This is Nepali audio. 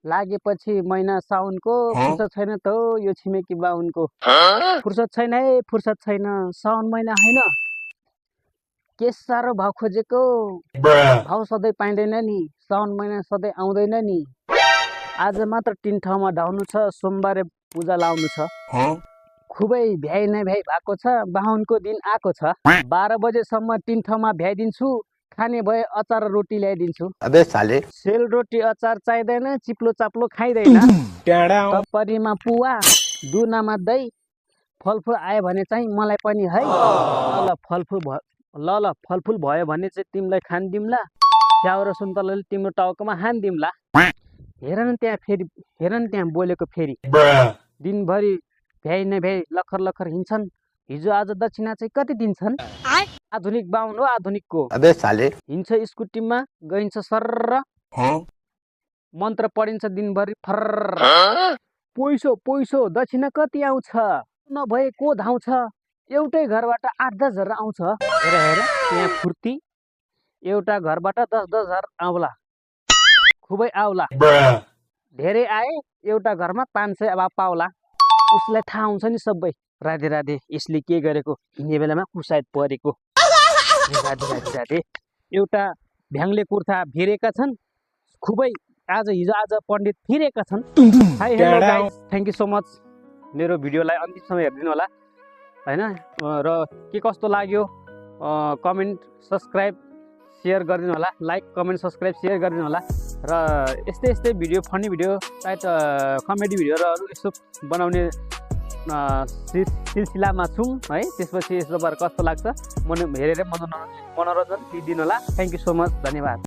लागेपछि महिना साउनको फुर्सद छैन त यो छिमेकी बाहुनको फुर्सद छैन है फुर्सद छैन साउन महिना होइन के साह्रो भाउ खोजेको भाउ सधैँ पाइँदैन नि साउन महिना सधैँ आउँदैन नि आज मात्र 3 ठाउँमा धाउनु छ सोमबारे पूजा लाउनु छ खुबै भ्याइ नै भ्याइ भएको छ बाहुनको दिन आएको छ 12 बजेसम्म 3 ठाउँमा भ्याइदिन्छु खाने भए अचार रोटी ल्याइदिन्छु अबे साले सेल रोटी अचार चाहिँदैन चिप्लो चाप्लो खाइदैन तपरीमा पुवा दुनामा दही फलफुल आयो भने चाहिँ मलाई पनि है ल फलफुल भयो भने चाहिँ तिमीलाई खान दिम्ला स्याउ र सुन्तलाले तिम्रो टाउकोमा हान दिम्ला हेर न त्यहाँ बोलेको फेरि दिनभरि भ्याइ नभ्याइ लखर लखर हिँड्छन् हिजो आज दक्षिणा चाहिँ कति दिन्छन् आधुनिक बाहुन हो आधुनिकको अबे साले हिँड्छ स्कुटीमा गइन्छ सर्र मन्त्र पढिन्छ दिनभरि फर्र पैसो दक्षिणा कति आउँछ नभए को धाउँछ एउटै घरबाट 8-10 हजार आउँछ हेर त्यहाँ फुर्ती एउटा घरबाट 10-10 हजार आउला खुबै आउला धेरै आए एउटा घरमा 500 अब पाउला उसलाई थाहा हुन्छ नि सबै राधे यसले के गरेको हिँड्ने बेलामा कुसायत परेको राधे एउटा भ्याङले कुर्ता भिरेका छन् खुबै हिजो आज पण्डित फिरेका छन् hi hello guys thank you so much मेरो भिडियोलाई अन्तिमसम्म हेरिदिनु होला हैन र के कस्तो लाग्यो कमेन्ट सब्स्क्राइब शेयर गरिदिनु होला लाइक कमेन्ट सब्स्क्राइब शेयर गरिदिनु होला र यस्तै भिडियो फनी भिडियो सायद कमेडी भिडियो र अरू यस्तो बनाउने सिलसिलामा छौँ है त्यसपछि यस्तो भएर कस्तो लाग्छ हेरेर मनोरञ्जन दिइदिनु होला थ्याङ्क यू सो मच धन्यवाद।